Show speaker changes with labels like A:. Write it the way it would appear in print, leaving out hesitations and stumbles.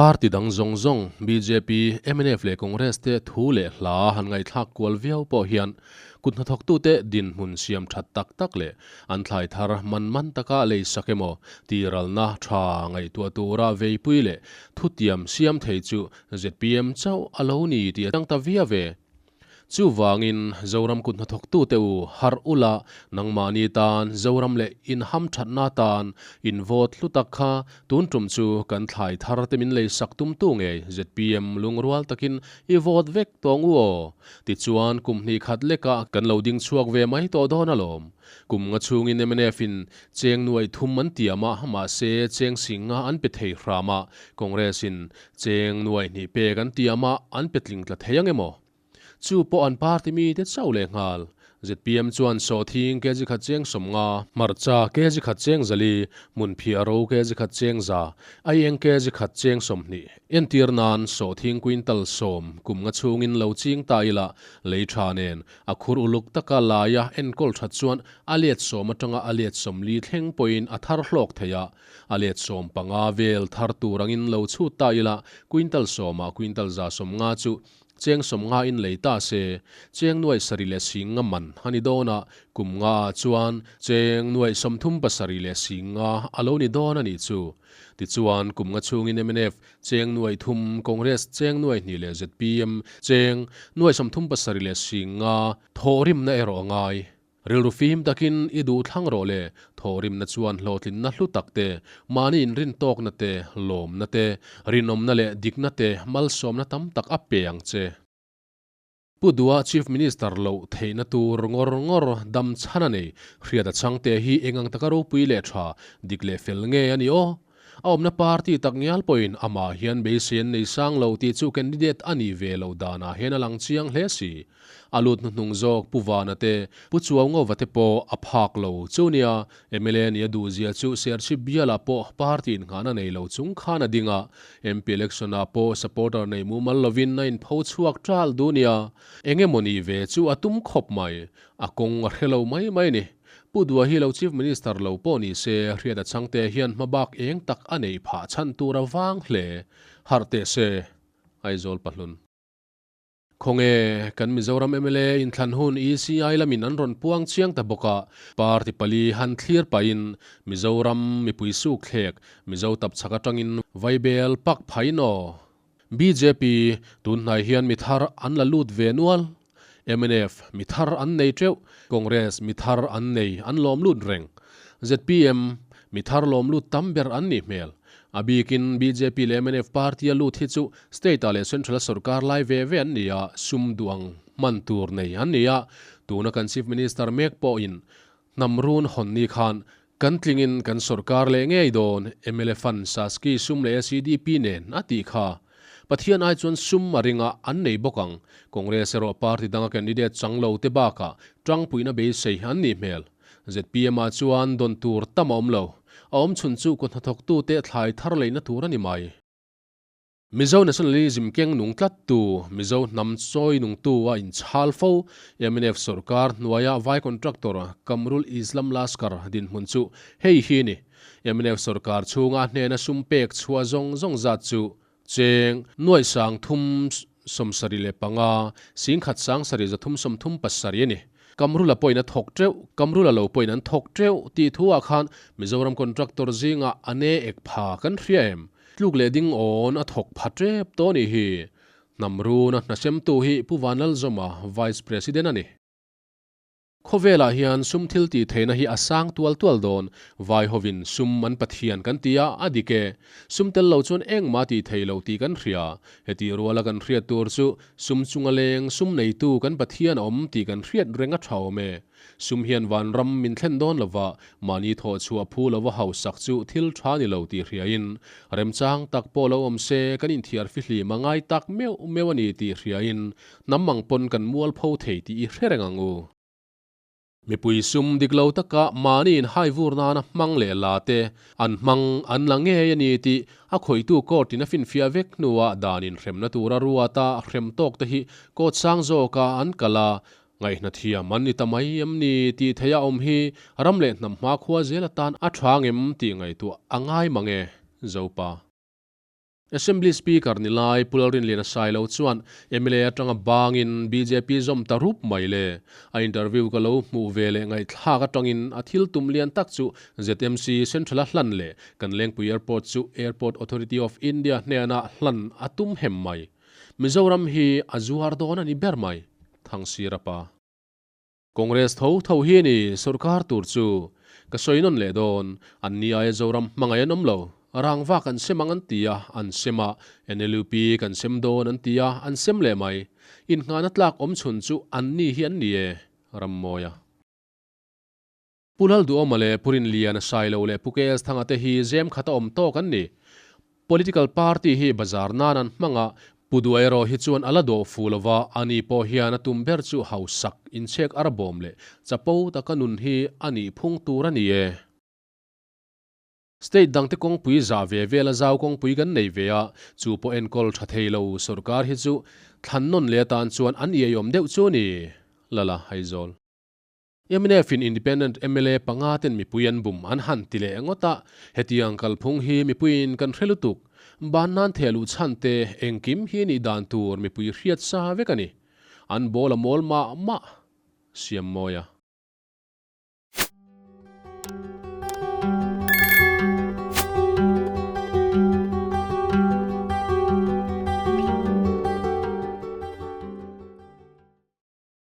A: Party dang zawng zawng, bjp, mnf leh Congress te thu leh hla han ngaihthlak kual viau pawh hian kut hnathawktute dinhmun siam that tak tak leh an thlai thar man man taka lei sak emaw tiralna tha ngaihtuah tura veipui leh thutiam siam thei chu zpm chauh a lo ni tih a chang ta viau ve. Chuvangin, Zoram kut hnathawktute u, harh ula, nangmahni tan, Zoram leh inhamthatna tan, in vote hlu tak kha tun tum chu kan thlai thar te min leisak tumtu ngei zpm lungrual takin i vote vek tawng u aw. Tichuan, kum hnih khat lekah kan lo ding chhuak ve mai tawh dawn alawm. Kum nga chhungin mnf in cheng nuaih thum an tiam a, mahse cheng sing nga an pe thei hram a, Congress in cheng nuaih hnih pek an tiam a, an pe tling tla thei ang emaw? Chu pawh an party mite chauh leh nghal. Zpm chuan sawhthing kg khat cheng 50, hmarcha kg khat cheng 400, hmunphiah ro kg khat cheng 100, aieng kg khat cheng 20. Entir nan sawhthing quintal 10 kum nga chhungin lo ching ta ila lei tha nen a khur uluk taka laia enkawl that chuan a let 10 atanga a let 40 thleng pawhin a thar hlawk thei a, a let 15 vel thar tur angin lo chhut ta ila quintal 10 ah quintal 150 chu Cheng 50 in lei ta se, cheng nuaih sarih leh sing nga man a ni dawn a, kum nga ah chuan cheng nuaih 37 leh sing nga a lo ni dawn a nih chu. Tichuan, kum nga chhungin mnf cheng nuaih thum, Congress cheng nuaih hnih leh zpm cheng nuaih 37 leh sing nga thawhrimna erawh a ngai. Rilru fim takin i duh thlang rawh le, thawhrimna chuan hlawhtlinna hlu tak te, mahni inrintawkna te, lawmna te, rinawmna leh dikna te malsawmna tam tak a pe ang che. Pu Dua Chief Minister loh theihna tur ngawr ngawr dam chhan a nei, hriat a chhangte hi eng ang taka ropui leh tha, dik leh fel nge a ni aw? A awmna party tak ngial pawhin amah hian beisei an nei sang lo tih chu candidate a nih ve loh danah hian a lang chiang hle si. A lut hnuhnung zawk Pu Vana te, Pu Chuaungova te pawh a phak lo chu nia. Mla nih a duhzia chu Serchhip bialah pawh party innghahna nei lo chung khan a ding a, MP election ah pawh supporter nei mumal lovin a inpho chhuak ṭal duh nia. Eng emaw nih ve chu a tum khawp mai. A kawng a hre lo mai mai ni. Pu Dua hi lo Chief Minister lo pawh ni se, Hriata Chhangte hian hmabak eng tak a neih phah chhan tur a vang hle. Harh teh se. Aizawl Pahlun. Khawnge, kan Mizoram mla inthlan hun ECI lamin an rawn puang chiang ta bawk a, party pali han thlir pahin Mizoram mipui suk thlek, Mizo tapchhak atangin vaibel pak phain aw. Bjp, tun hnai hian mi thar an la lut ve nual. Mnf, mi thar an nei teuh. Congress, mi thar an nei, an lawm lut reng. Zpm, mi thar lawm lut tam ber an nih hmel. A bikin bjp leh mnf party a lut hi chu state ah leh central a sorkar lai ve ve an ni a, sum duh ang hman tur nei an ni a. Tuna kan Chief Minister mek pawhin hnam run hawn ni khan kan tlingin kan sorkar leh ngei dawn, mla fund, Saski sum leh SEDP nen a tih kha. Pathian ai chuan sum a ringa an nei bawk ang. Congress erawh party danga candidate chang lo te bakah tangpuina beisei an nih hmel. Zpm ah chuan dawn tur tam a awm lo. A awm chhun chu kut hnathawktute thlai thar leina tur a ni mai. Mizo nationalism keng nung tlattu, Mizo hnam chawi nungtu a inchhal fo. Mnf sorkar hnuaia vai contractor Kamrul Islam Laskar dinhmun chu hei hi ni. Mnf sorkar chhunga a hnena sum pek chhuah zawng zawng zat chu cheng nuaih sang thum 75, 10,000 sang sarih 337 a ni. Kamrula pawhin a thawk teuh, Kamrula lo pawhin an thawk teuh tih thu ah khan Mizoram contractor zingah a ne ek pha kan hria em? Tluk leh ding awn a thawk pha tep tawh nih hi. Hnam runa hnasemtu hi Pu Vanlalzawma, Vice President a ni. Khawvelah hian sum thil tih theihna hi a sang tual tual dawn. Vai hovin sum an Pathian kan ti a, a dik e. Sum tel lo chuan engmah tih theih loh tih kan hria. Hetih ruala kan hriat tur chu sum chunga leng sum neitu kan Pathian a awm tih kan hriat reng a tha awm e. Sum hian vanram min thlen dawn lova, mahni thawh chhuah phu lova hausak chu thil tha ni lo tih hriain, remchang tak pawh lo awm se kan inthiar fihlim a ngai tak meuh meuh a ni tih hriain, hnam ang pawn kan mualpho thei tih i hre reng ang u. Mipui sum dik lo taka mahni inhai vur nana hmang leh la te an hmang an la ngei a ni tih a khawihtu court in a finfiah vek hnuah dan inhremna tura ruata hrem tawk te hi court sang zawka an kal a, Ngaihna thiam an ni ta mai em ni tih theih a awm hi ram leh hnam hma khua zel atan a tha ngem tih ngaihtuah a ngai mang e, Zopa. Assembly Speaker ni lai Pu Lalrinliana Sailo chuan mla atanga bangin bjp zawm ta rup mai le. A interview ka lo hmuh ve leh ngaihthlak atangin a thil tum lian tak chu ZMC Central-a hlan leh kan Lengpui Airport chu Airport Authority of India hnena hlan a tum hem mai. Mizoram hi a zuar dawn a ni ber mai. Thangsira pa. Congress tho tho hi a ni sorkar tur chu. Ka sawi nawn leh dawn, an ni aia Zoram hmangaih an awm lo. Rangva kan sem ang an ti a, an sem a, NLUP kan sem dawn an ti a, an sem leh mai. Innghahna tlak awm chhun chu an ni hi an ni e, Rammawia. Pu Lalduhawma leh Pu Rinliana Sailo leh Pu KS Thanga te hi zem khata awm tawk an ni. Political party hi bazar nan an hmang a, Pu Duh erawh hi chuan a la dawh fu lo va, ani pawh hian a tum ber chu hausak, inchhek arbawm leh chapo taka nun hi a nih phung tur a ni e. State dangte kawngpui zah ve vela zau kawngpui kan nei ve a, chu pawh enkawl tha thei lo sorkar hi chu thlan nawn leh atan chuan an iaiawm deuh chu a ni, Lala Aizawl. Mnf in Independent mla panga ten mipui an bum an han ti leh ngawt a, hetiang kalphung hi mipuiin kan hre lutuk. Ban nan theh luh chhan te engkim hi nih dan tur mipui hriat sa vek a ni. An ball a mawl mah mah. Siammawi a.